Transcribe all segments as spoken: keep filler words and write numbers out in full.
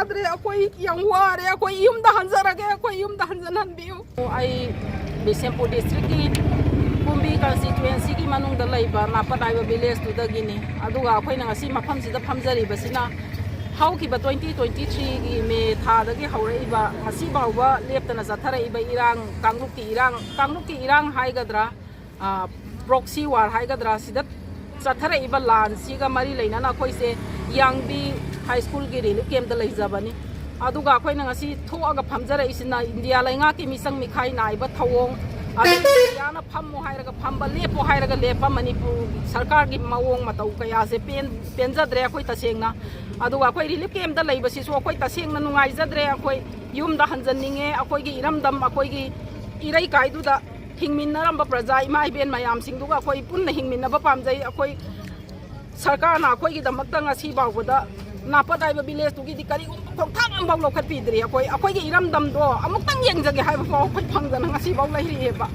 ꯌꯥꯗ꯭ꯔꯦ, ꯑꯩꯈꯣꯏ ꯌꯥꯝ ꯋꯥꯔꯦ, ꯑꯩꯈꯣꯏ ꯌꯨꯝꯗ ꯍꯟꯖꯔꯒꯦ, ꯑꯩꯈꯣꯏ ꯌꯨꯝꯗ ꯍꯟꯖꯟꯍꯟꯕꯤꯌꯨ꯫ ꯑꯩ ꯕꯤꯁꯦꯝꯄꯨꯔ ꯗꯤꯁꯇ꯭ꯔꯤꯛꯀꯤ ꯀꯨꯝꯕꯤ ꯀꯟꯁꯇꯤꯇ꯭ꯋꯦꯟꯁꯤꯒꯤ ꯃꯅꯨꯡꯗ ꯂꯩꯕ ꯅꯥꯄꯠ ꯍꯥꯏꯕ ꯚꯤꯂꯦꯖꯇꯨꯗꯒꯤꯅꯤ꯫ ꯑꯗꯨꯒ ꯑꯩꯈꯣꯏꯅ ꯉꯁꯤ ꯃꯐꯝꯁꯤꯗ ꯐꯝꯖꯔꯤꯕꯁꯤꯅ ꯍꯧꯈꯤꯕ ꯇ꯭ꯋꯦꯟꯇꯤ ꯇ꯭ꯋꯦꯟꯇꯤ ꯊ꯭ꯔꯤꯒꯤ ꯃꯦ ꯊꯥꯗꯒꯤ ꯍꯧꯔꯛꯏꯕ, ꯉꯁꯤ ꯐꯥꯎꯕ ꯂꯦꯞꯇꯅ ꯆꯠꯊꯔꯛꯏꯕ ꯏꯔꯥꯡ, ꯀꯥꯡꯂꯨꯞꯀꯤ ꯏꯔꯥꯡ, ꯀꯥꯡꯂꯨꯞꯀꯤ ꯏꯔꯥꯡ ꯍꯥꯏꯒꯗ꯭ꯔꯥ, ꯄ꯭ꯔꯣꯛꯁꯤ ꯋꯥꯔ ꯍꯥꯏꯒꯗ꯭ꯔꯥ, ꯁꯤꯗ ꯆꯠꯊꯔꯛꯏꯕ ꯂꯥꯟꯁꯤꯒ ꯃꯔꯤ ꯂꯩꯅꯅ ꯑꯩꯈꯣꯏꯁꯦ ꯌꯥꯡꯕꯤ ꯍꯥꯏ ꯁ꯭ꯀꯨꯜꯒꯤ ꯔꯤꯂꯤꯐ ꯀꯦꯝꯞꯇ ꯂꯩꯖꯕꯅꯤ꯫ ꯑꯗꯨꯒ ꯑꯩꯈꯣꯏꯅ ꯉꯁꯤ ꯊꯣꯛꯑꯒ ꯐꯝꯖꯔꯛꯏꯁꯤꯅ ꯏꯟꯗꯤꯌꯥ ꯂꯩꯉꯥꯛꯀꯤ ꯃꯤꯆꯪ ꯃꯤꯈꯥꯏ ꯅꯥꯏꯕ ꯊꯧꯑꯣꯡ, ꯑꯗꯒꯤ ꯏꯟꯗꯤꯌꯥꯅ ꯐꯝꯃꯣ ꯍꯥꯏꯔꯒ ꯐꯝꯕ, ꯂꯦꯞꯄꯣ ꯍꯥꯏꯔꯒ ꯂꯦꯞꯄ, ꯃꯅꯤꯄꯨꯔ ꯁꯔꯀꯥꯔꯒꯤ ꯃꯑꯣꯡ ꯃꯇꯧ ꯀꯌꯥꯁꯦ ꯄꯦꯟ-, ꯄꯦꯟꯖꯗ꯭ꯔꯦ ꯑꯩꯈꯣꯏ ꯇꯁꯦꯡꯅ꯫ ꯑꯗꯨꯒ ꯑꯩꯈꯣꯏ ꯔꯤꯂꯤꯐ ꯀꯦꯝꯞꯇ ꯂꯩꯕꯁꯤꯁꯨ ꯑꯩꯈꯣꯏ ꯇꯁꯦꯡꯅ ꯅꯨꯡꯉꯥꯏꯖꯗ꯭ꯔꯦ꯫ ꯑꯩꯈꯣꯏ ꯌꯨꯝꯗ ꯍꯟꯖꯟꯅꯤꯡꯉꯦ꯫ ꯑꯩꯈꯣꯏꯒꯤ ꯏꯔꯝꯗꯝ, ꯑꯩꯈꯣꯏꯒꯤ ꯏꯔꯩꯀꯥꯏꯗꯨꯗ ꯍꯤꯡꯃꯤꯟꯅꯔꯝꯕ ꯄ꯭ꯔꯖꯥ ꯏꯃꯥ ꯏꯕꯦꯟ ꯃꯌꯥꯝꯁꯤꯡꯗꯨꯒ ꯑꯩꯈꯣꯏ ꯄꯨꯟꯅ ꯍꯤꯡꯃꯤꯟꯅꯕ ꯄꯥꯝꯖꯩ꯫ ꯑꯩꯈꯣꯏ ꯁꯔꯀꯥꯔꯅ ꯑꯩꯈꯣꯏꯒꯤꯗꯃꯛꯇ ꯉꯁꯤ ꯐꯥꯎꯕꯗ ꯅꯥꯄꯠ ꯍꯥꯏꯕ ꯚꯤꯂꯦꯖꯇꯨꯒꯤꯗꯤ ꯀꯔꯤꯒꯨꯝꯕ ꯈꯣꯡꯊꯥꯡ ꯑꯃꯐꯥꯎ ꯂꯧꯈꯠꯄꯤꯗ꯭ꯔꯤ꯫ ꯑꯩꯈꯣꯏ, ꯑꯩꯈꯣꯏꯒꯤ ꯏꯔꯝꯗꯝꯗꯣ ꯑꯃꯨꯛꯇꯪ ꯌꯦꯡꯖꯒꯦ ꯍꯥꯏꯕ ꯐꯥꯎ ꯑꯩꯈꯣꯏ ꯐꯪꯗꯅ ꯉꯁꯤ ꯐꯥꯎ ꯂꯩꯔꯤꯑꯦꯕ꯫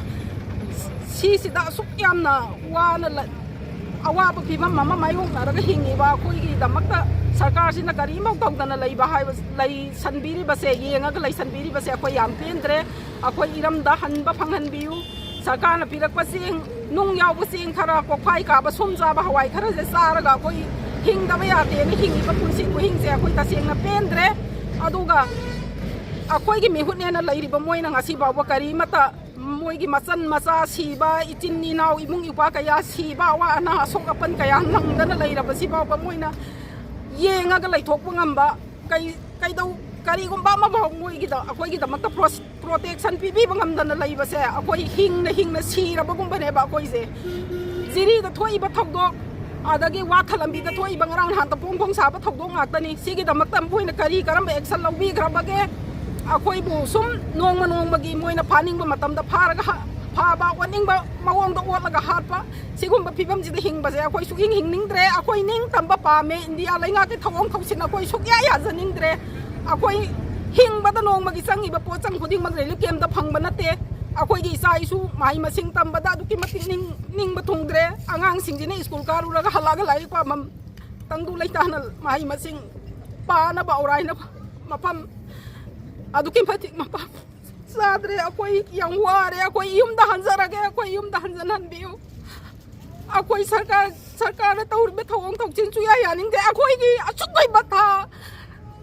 ꯁꯤꯁꯤꯗ ꯑꯁꯨꯛ ꯌꯥꯝꯅ ꯋꯥꯅ ꯂ-, ꯑꯋꯥꯕ ꯐꯤꯕꯝ ꯑꯃ ꯃꯥꯌꯣꯛꯅꯔꯒ ꯍꯤꯡꯉꯤꯕ ꯑꯩꯈꯣꯏꯒꯤꯗꯃꯛꯇ ꯁꯔꯀꯥꯔꯁꯤꯅ ꯀꯔꯤꯝꯐꯥꯎ ꯇꯧꯗꯅ ꯂꯩꯕ ꯍꯥꯏꯕ, ꯂꯩꯁꯟꯕꯤꯔꯤꯕꯁꯦ, ꯌꯦꯡꯉꯒ ꯂꯩꯁꯟꯕꯤꯔꯤꯕꯁꯦ ꯑꯩꯈꯣꯏ ꯌꯥꯝ ꯄꯦꯟꯗ꯭ꯔꯦ꯫ ꯑꯩꯈꯣꯏ ꯏꯔꯝꯗ ꯍꯟꯕ ꯐꯪꯍꯟꯕꯤꯌꯨ꯫ ꯁꯔꯀꯥꯔꯅ ꯄꯤꯔꯛꯄ ꯆꯦꯡ, ꯅꯨꯡ ꯌꯥꯎꯕ ꯆꯦꯡ ꯈꯔ, ꯀꯣꯛꯐꯥꯏ ꯀꯥꯕ ꯁꯨꯝ ꯆꯥꯕ ꯍꯋꯥꯏ ꯈꯔꯁꯦ ꯆꯥꯔꯒ ꯑꯩꯈꯣꯏ ꯍꯤꯡꯗꯕ ꯌꯥꯗꯦꯅ ꯍꯤꯡꯉꯤꯕ ꯄꯨꯟꯁꯤ ꯈꯨꯍꯤꯡꯁꯦ ꯑꯩꯈꯣꯏ ꯇꯁꯦꯡꯅ ꯄꯦꯟꯗ꯭ꯔꯦ꯫ ꯑꯗꯨꯒ ꯑꯩꯈꯣꯏꯒꯤ ꯃꯤꯍꯨꯠꯅꯦꯅ ꯂꯩꯔꯤꯕ ꯃꯣꯏꯅ ꯉꯁꯤ ꯐꯥꯎꯕ ꯀꯔꯤꯃꯠꯇ, ꯃꯣꯏꯒꯤ ꯃꯆꯟ ꯃꯆꯥ ꯁꯤꯕ, ꯏꯆꯤꯟ ꯏꯅꯥꯎ, ꯏꯃꯨꯡ ꯏꯄꯥ ꯀꯌꯥ ꯁꯤꯕ, ꯑꯋꯥ ꯑꯅꯥ, ꯑꯁꯣꯛ ꯑꯄꯟ ꯀꯌꯥ ꯅꯪꯗꯅ ꯂꯩꯔꯕꯁꯤ ꯐꯥꯎꯕ ꯃꯣꯏꯅ ꯌꯦꯡꯉꯒ ꯂꯩꯊꯣꯛꯄ ꯉꯝꯕ, ꯀꯩ, ꯀꯩꯗꯧ-, ꯀꯔꯤꯒꯨꯝꯕ ꯑꯃꯐꯥꯎ ꯃꯣꯏꯒꯤꯗ, ꯑꯩꯈꯣꯏꯒꯤꯗꯃꯛꯇ ꯄ꯭ꯔꯣ-, ꯄ꯭ꯔꯣꯇꯦꯛꯁꯟ ꯄꯤꯕꯤꯕ ꯉꯝꯗꯅ ꯂꯩꯕꯁꯦ ꯑꯩꯈꯣꯏ ꯍꯤꯡꯅ ꯍꯤꯡꯅ ꯁꯤꯔꯕꯒꯨꯝꯕꯅꯦꯕ ꯑꯩꯈꯣꯏꯁꯦ꯫ ꯖꯤꯔꯤꯗ ꯊꯣꯛꯏꯕ ꯊꯧꯗꯣꯛ, ꯑꯗꯒꯤ ꯋꯥ ꯈꯜꯂꯝꯕꯤꯗ ꯊꯣꯛꯏꯕ ꯉꯔꯥꯡ ꯅꯍꯥꯟꯇ ꯐꯣꯡ ꯐꯣꯡ ꯁꯥꯕ ꯊꯧꯗꯣꯛ ꯉꯥꯛꯇꯅꯤ꯫ ꯁꯤꯒꯤꯗꯃꯛꯇ ꯃꯈꯣꯏꯅ ꯀꯔꯤ ꯀꯔꯝꯕ ꯑꯦꯛꯁꯟ ꯂꯧꯕꯤꯈ꯭ꯔꯕꯒꯦ? ꯑꯩꯈꯣꯏꯕꯨ ꯁꯨꯝ ꯅꯣꯡꯃ ꯅꯣꯡꯃꯒꯤ ꯃꯣꯏꯅ ꯐꯥꯅꯤꯡꯕ ꯃꯇꯝꯗ ꯐꯥꯔꯒ ꯍꯥ-, ꯐꯥꯕ, ꯑꯣꯠꯅꯤꯡꯕ ꯃꯑꯣꯡꯗ ꯑꯣꯠꯂꯒ ꯍꯥꯠꯄ, ꯁꯤꯒꯨꯝꯕ ꯐꯤꯕꯝꯁꯤꯗ ꯍꯤꯡꯕꯁꯦ ꯑꯩꯈꯣꯏ ꯁꯨꯛꯍꯤꯡ ꯍꯤꯡꯅꯤꯡꯗ꯭ꯔꯦ꯫ ꯑꯩꯈꯣꯏ ꯅꯤꯡꯇꯝꯕ ꯄꯥꯝꯃꯦ꯫ ꯏꯟꯗꯤꯌꯥ ꯂꯩꯉꯥꯛꯀꯤ ꯊꯧꯑꯣꯡ ꯊꯧꯁꯤꯟ ꯑꯩꯈꯣꯏ ꯁꯨꯛꯌꯥ ꯌꯥꯖꯅꯤꯡꯗ꯭ꯔꯦ꯫ ꯑꯩꯈꯣꯏ ꯍꯤꯡꯕꯗ ꯅꯣꯡꯃꯒꯤ ꯆꯪꯉꯤꯕ ꯄꯣꯠꯆꯪ ꯈꯨꯗꯤꯡꯃꯛ ꯔꯤꯂꯤꯐ ꯀꯦꯝꯞꯇ ꯐꯪꯕ ꯅꯠꯇꯦ꯫ ꯑꯩꯈꯣꯏꯒꯤ ꯏꯆꯥ ꯏꯁꯨ ꯃꯍꯩ ꯃꯁꯤꯡ ꯇꯝꯕꯗ ꯑꯗꯨꯛꯀꯤ ꯃꯇꯤꯛ ꯅꯤꯡ-, ꯅꯤꯡꯕ ꯊꯨꯡꯗ꯭ꯔꯦ꯫ ꯑꯉꯥꯡꯁꯤꯡꯁꯤꯅ ꯁ꯭ꯀꯨꯜ ꯀꯥꯔꯨꯔꯒ ꯍꯜꯂꯛꯑꯒ ꯂꯥꯏꯔꯤꯛ ꯄꯥꯐꯝ ꯇꯪꯗꯨ ꯂꯩꯇꯥꯅ ꯃꯍꯩ ꯃꯁꯤꯡ ꯄꯥꯅꯕ ꯑꯣꯔꯥꯏꯅꯕ ꯃꯐꯝ ꯑꯗꯨꯛꯀꯤ ꯃꯇꯤꯛ ꯃꯐꯝ ꯆꯥꯗ꯭ꯔꯦ꯫ ꯑꯩꯈꯣꯏ ꯌꯥꯝ ꯋꯥꯔꯦ꯫ ꯑꯩꯈꯣꯏ ꯌꯨꯝꯗ ꯍꯟꯖꯔꯒꯦ꯫ ꯑꯩꯈꯣꯏ ꯌꯨꯝꯗ ꯍꯟꯖꯟꯍꯟꯕꯤꯌꯨ꯫ ꯑꯩꯈꯣꯏ ꯁꯔꯀꯥꯔ, ꯁꯔꯀꯥꯔꯅ ꯇꯧꯔꯤꯕ ꯊꯧꯑꯣꯡ ꯊꯧꯁꯤꯟ ꯁꯨꯌꯥ ꯌꯥꯅꯤꯡꯗꯦ꯫ ꯑꯩꯈꯣꯏꯒꯤ ꯑꯁꯨꯛ ꯀꯨꯏꯕ ꯊꯥ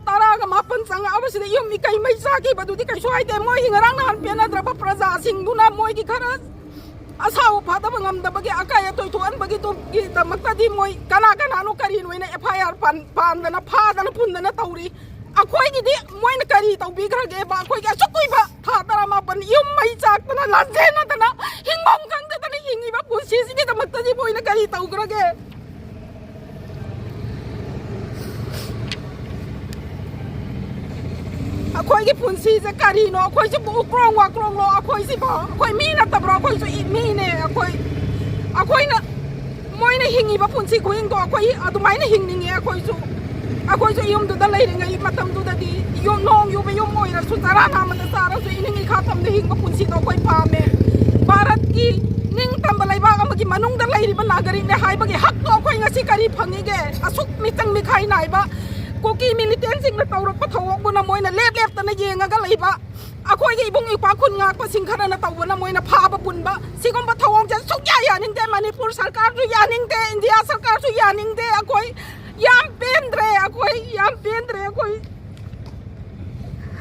ꯇꯔꯥꯒ ꯃꯥꯄꯟ ꯆꯪꯉꯛꯑꯕꯁꯤꯗ ꯌꯨꯝ ꯏꯀꯩ ꯃꯩ ꯆꯥꯈꯤꯕꯗꯨꯗꯤ ꯀꯩꯁꯨ ꯍꯥꯏꯗꯦ꯫ ꯃꯣꯏꯒꯤ ꯉꯔꯥꯡ ꯅꯍꯥꯟ ꯄꯦꯟꯅꯗ꯭ꯔꯕ ꯄ꯭ꯔꯖꯥꯁꯤꯡꯗꯨꯅ ꯃꯣꯏꯒꯤ ꯈꯔ ꯑꯁꯥꯎꯕ ꯐꯥꯗꯕ ꯉꯝꯗꯕꯒꯤ ꯑꯀꯥꯏ ꯑꯇꯣꯏ ꯊꯣꯛꯍꯟꯕꯒꯤꯗꯨꯒꯤꯗꯃꯛꯇꯗꯤ ꯃꯣꯏ ꯀꯅꯥ ꯀꯅꯥꯅꯣ ꯀꯔꯤꯅꯣ ꯍꯥꯏꯅ F I R ꯄꯥꯟ-, ꯄꯥꯟꯗꯅ ꯐꯥꯗꯅ ꯄꯨꯟꯗꯅ ꯇꯧꯔꯤ꯫ ꯑꯩꯈꯣꯏꯒꯤꯗꯤ ꯃꯣꯏꯅ ꯀꯔꯤ ꯇꯧꯕꯤꯈ꯭ꯔꯒꯦꯕ? ꯑꯩꯈꯣꯏꯒꯤ ꯑꯁꯨꯛ ꯀꯨꯏꯕ ꯊꯥ ꯇꯔꯥꯃꯥꯄꯟ ꯌꯨꯝ ꯃꯩ ꯆꯥꯛꯇꯅ ꯂꯥꯟꯖꯦꯟꯅꯗꯅ ꯍꯤꯡꯐꯝ ꯈꯪꯗꯗꯅ ꯍꯤꯡꯉꯤꯕ ꯄꯨꯟꯁꯤꯁꯤꯒꯤꯗꯃꯛꯇꯗꯤ ꯃꯣꯏꯅ ꯀꯔꯤ ꯇꯧꯈ꯭ꯔꯒꯦ? ꯑꯩꯈꯣꯏꯒꯤ ꯄꯨꯟꯁꯤꯁꯦ ꯀꯔꯤꯅꯣ? ꯑꯩꯈꯣꯏꯁꯤꯕꯨ ꯎꯀ꯭ꯔꯣꯡ ꯋꯥꯀ꯭ꯔꯣꯡꯂꯣ? ꯑꯩꯈꯣꯏꯁꯤꯕꯨ ꯑꯩꯈꯣꯏ ꯃꯤ ꯅꯠꯇꯕ꯭ꯔꯣ? ꯑꯩꯈꯣꯏꯁꯨ ꯏ-, ꯃꯤꯅꯦ꯫ ꯑꯩꯈꯣꯏ, ꯑꯩꯈꯣꯏꯅ, ꯃꯣꯏꯅ ꯍꯤꯡꯉꯤꯕ ꯄꯨꯟꯁꯤ ꯈꯨꯍꯤꯡꯗꯣ ꯑꯩꯈꯣꯏ ꯑꯗꯨꯃꯥꯏꯅ ꯍꯤꯡꯅꯤꯡꯉꯦ꯫ ꯑꯩꯈꯣꯏꯁꯨ, ꯑꯩꯈꯣꯏꯁꯨ ꯌꯨꯝꯗꯨꯗ ꯂꯩꯔꯤꯉꯩ ꯃꯇꯝꯗꯨꯗꯗꯤ ꯌꯨꯝ, ꯅꯣꯡ ꯌꯨꯕ ꯌꯨꯝ ꯑꯣꯏꯔꯁꯨ, ꯆꯔꯥ ꯅꯥꯝꯃꯗ ꯆꯥꯔꯁꯨ, ꯏꯅꯤꯡ ꯏꯈꯥ ꯇꯝꯅ ꯍꯤꯡꯕ ꯄꯨꯟꯁꯤꯗꯣ ꯑꯩꯈꯣꯏ ꯄꯥꯝꯃꯦ꯫ ꯚꯥꯔꯠꯀꯤ ꯅꯤꯡꯇꯝꯕ ꯂꯩꯕꯥꯛ ꯑꯃꯒꯤ ꯃꯅꯨꯡꯗ ꯂꯩꯔꯤꯕ ꯅꯥꯒꯔꯤꯛꯅꯦ ꯍꯥꯏꯕꯒꯤ ꯍꯛꯇꯣ ꯑꯩꯈꯣꯏ ꯉꯁꯤ ꯀꯔꯤ ꯐꯪꯉꯤꯒꯦ? ꯑꯁꯨꯛ ꯃꯤꯆꯪ ꯃꯤꯈꯥꯏ ꯅꯥꯏꯕ ꯀꯨꯀꯤ ꯃꯤꯂꯤꯇꯦꯟꯁꯤꯡꯅ ꯇꯧꯔꯛꯄ ꯊꯧꯑꯣꯡꯗꯨꯅ ꯃꯣꯏꯅ ꯂꯦꯞ ꯂꯦꯞꯇꯅ ꯌꯦꯡꯉꯒ ꯂꯩꯕ, ꯑꯩꯈꯣꯏꯒꯤ ꯏꯕꯨꯡ ꯏꯄ꯭ꯋꯥ ꯈꯨꯟ ꯉꯥꯛꯄꯁꯤꯡ ꯈꯔꯅ ꯇꯧꯕꯅ ꯃꯣꯏꯅ ꯐꯥꯕ ꯄꯨꯟꯕ, ꯁꯤꯒꯨꯝꯕ ꯊꯧꯑꯣꯡꯁꯦ ꯁꯨꯛꯌꯥ ꯌꯥꯅꯤꯡꯗꯦ꯫ ꯃꯅꯤꯄꯨꯔ ꯁꯔꯀꯥꯔꯁꯨ ꯌꯥꯅꯤꯡꯗꯦ, ꯏꯟꯗꯤꯌꯥ ꯁꯔꯀꯥꯔꯁꯨ ꯌꯥꯅꯤꯡꯗꯦ꯫ ꯑꯩꯈꯣꯏ ꯌꯥꯝ ꯄꯦꯟꯗ꯭ꯔꯦ, ꯑꯩꯈꯣꯏ ꯌꯥꯝ ꯄꯦꯟꯗ꯭ꯔꯦ꯫ ꯑꯩꯈꯣꯏ